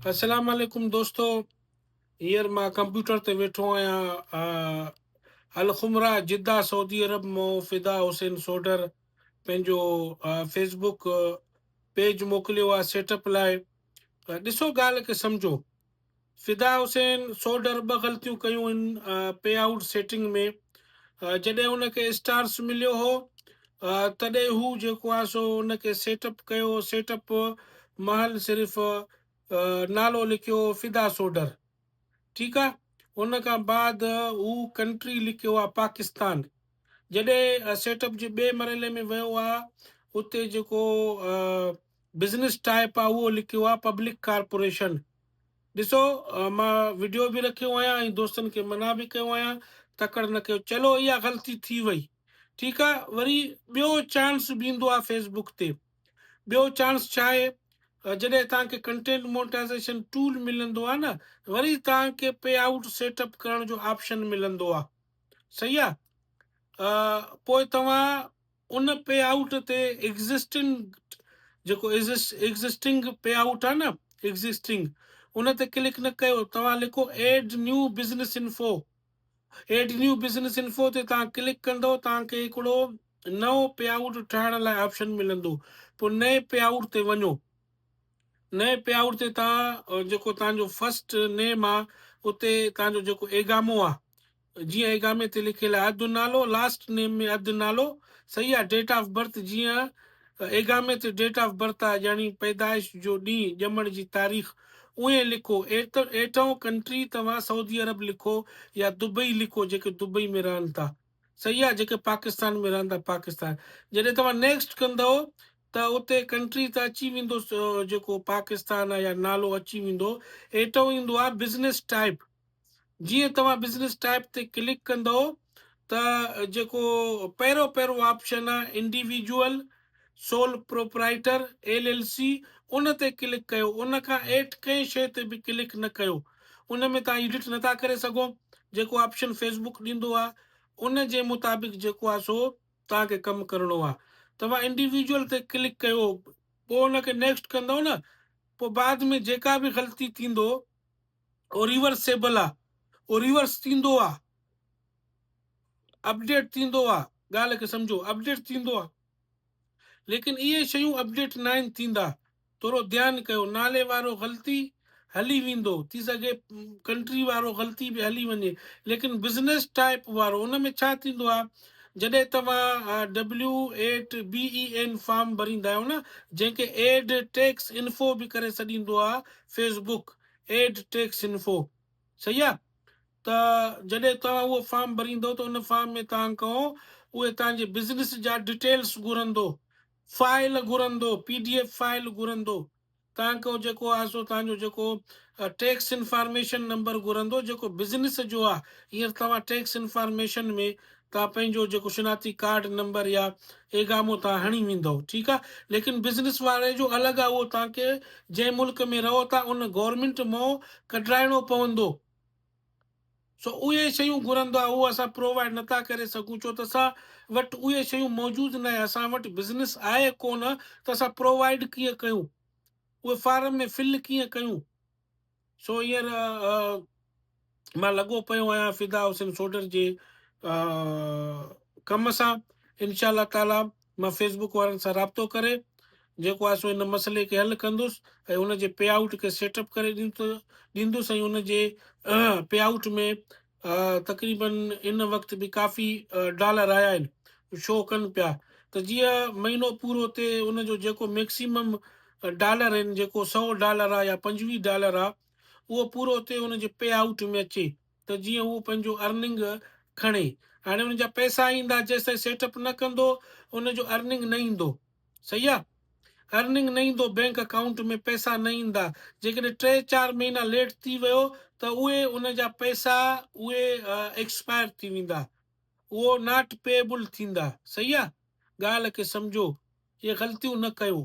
السلام عليڪم دوستو هينئر مان ڪمپيوٽر تي ويٺو آهيان الخمرا جده سعودي عرب مون فدا حسين سوڍر پنهنجو فيسبوڪ پيج موڪليو آهي سيٽ اپ لاء ڏسو ڳالهه کي سمجهو فدا حسين سوڍر ٻه غلطيون ڪيون آهن پي آئوٽ سيٽنگ ۾ جڏهن ان کي اسٽارس مليو هو تڏهن هو جيڪو آهي سو ان کي سيٽ اپ ڪيو سيٽ اپ مهل صرف نالو لکيو فدا سوڍر ٺيڪ آ ان کان بعد هو ڪنٽري لکيو آ پاڪستان جڏهن سيٽ اپ جي ٻئي مرحلي ۾ ويو آ اتي جيڪو بزنس ٽائپ آ اهو لکيو آ پبلڪ ڪارپوريشن ڏسو مان وڊيو به رکيو آهيان ۽ دوستن کي منع به ڪيو آهيان تڪڙ نه ڪيو چلو اها غلطي ٿي وئي ٺيڪ آ وري ٻيو چانس به ايندو آ فيسبوڪ تي ٻيو چانس ڇا آهي جڏهن توهان کي ڪنٽينٽ مونٽائزيشن ٽول ملندو آ نه وري توهان کي پي آئوٽ سيٽ اپ ڪرڻ جو آپشن ملندو آ صحيح آ پوء توهان ان پي آئوٽ تي ايگزسٽنگ جيڪو ايگزسٽنگ پي آئوٽ آهي نه ايگزسٽنگ ان تي ڪلڪ نه ڪيو توهان لکو add new business info add new business info تي توهان ڪلڪ ڪندو توهان کي هڪڙو نئون پي آئوٽ ٺاهڻ لاء آپشن ملندو پوء نئين پي آئوٽ تي وڃو نئين پي آئوٽ تي توهان جيڪو توهان جو فرسٽ نيم آهي اتي توهان جو جيڪو ايگامو آهي جيئن ايگامي تي لکيل آهي اڌ نالو لاسٽ نيم ۾ اڌ نالو صحيح آهي ڊيٽ آف برٿ جيئن ايگامي تي ڊيٽ آف برٿ آهي يعني پيدائش جو ڏينهن ڄمڻ جي تاريخ اونئين لکو ايٽئون ڪنٽري توهان سعودي عرب لکو يا دبئي لکو جيڪي دبئي ۾ رهن ٿا صحيح آهي جيڪي پاڪستان ۾ رهن ٿا پاڪستان جڏهن توهان نيڪسٽ ڪندؤ ته اتي ڪنٽري ته اچي ويندو جيڪو پاڪستان آهي يا نالو اچي ويندو ايٽئون ايندو آهي بزنس ٽائپ جيئن توهان بزنس ٽائپ تي ڪلڪ ڪندؤ ته جيڪو پهريون پهريون آپشن آهي individual sole proprietor L L C ان تي ڪلڪ ڪيو ان کان هيٺ ڪنهن شيء تي به ڪلڪ نه ڪيو ان ۾ توهان ايڊٽ نٿا ڪري سگهو جيڪو آپشن فيسبوڪ ڏيندو آهي ان جي مطابق جيڪو آهي سو توهان کي ڪم ڪرڻو آهي توهان انڊيويجوئل تي ڪلڪ ڪيو پوء ان کي نيڪسٽ ڪندؤ نه پوء بعد ۾ جيڪا به غلطي ٿيندو اهو ريورسيبل آ اهو ريورس ٿيندو آ اپڊيٽ ٿيندو آ ڳالهه کي سمجهو اپڊيٽ ٿيندو آ ليڪن اهي شيون اپڊيٽ ناهن ٿيندا ٿورو ڌيان ڪيو نالي وارو غلطي هلي ويندو ٿي سگهي ڪنٽري وارو غلطي به هلي وڃي ليڪن بزنس ٽائپ وارو ان ۾ ڇا ٿيندو آ جڏهن توهان W eight B E N form ڀريندا آهيو نه جنهن کي ايڊ ٽيڪس انفو به ڪري سڏيندو آ فيسبوڪ ايڊ ٽيڪس انفو صحيح آ ته جڏهن توهان اهو فارم ڀريندو ته ان فارم ۾ توهان کان اهي توهان جي بزنس جا ڊيٽيلس گهرندو فائل گهرندو پي ڊي ايف فائل گهرندو توهان کان جيڪو آ سو توهان جو جيڪو ٽيڪس انفارميشن نمبر گهرندو جيڪو بزنس جو آ هينئر توهان ٽيڪس انفارميشن ۾ توهان پنهنجو جيڪو شناختي ڪارڊ نمبر يا ايگامو توهان هڻي ويندؤ ٺيڪ آ ليڪن بزنس واري جو الڳ آ اهو توهان کي جنهن ملڪ ۾ رهو ٿا ان گورنمينٽ مون ڪڍرائڻو پوندو سو اهي شيون گهرندو آ اهو اسان پرووائيڊ نٿا ڪري سگهون ڇو ته اسان وٽ اهي شيون موجود ناهي اسان وٽ بزنس آهي ڪونه ته اسان پرووائيڊ ڪيئن ڪيون اهي فارم ۾ فل ڪيئن ڪيون سو هينئر مان لڳو پيو آهيان فدا حسين سوڍر جي ڪم سان انشاء الله تعالي مان فيسبوڪ وارن سان رابطو ڪري جيڪو آهي سو ان مسئلي کي حل ڪندس ۽ ان جي پي آئوٽ کي سيٽ اپ ڪري ڏيندس ۽ ان جي پي آئوٽ ۾ تقريبن ان وقت به ڪافي ڊالر آيا آهن شو ڪن پيا ته جيئن مهينو پورو ٿئي ان جو جيڪو ميڪسيمم ڊالر آهن جيڪو سئو ڊالر آ يا 25 ڊالر آ اهو پورو ٿئي ان جي پي آئوٽ ۾ اچي ته جيئن هو پنهنجو ارننگ کڻي هاڻي ان جا پئسا ايندا جيستائين سيٽ اپ نه ڪندو ان جو ارننگ نه ايندو صحيح آ ارننگ نه ايندو بينڪ اڪائونٽ ۾ پئسا نه ايندا جيڪڏهن ٽي چار مهينا ليٽ ٿي ويو ته اهي ان جا پئسا اهي ايڪسپائر ٿي ويندا اهو not payable ٿيندا صحيح آ ڳالهه کي سمجهو اهي غلطيون نه ڪيو.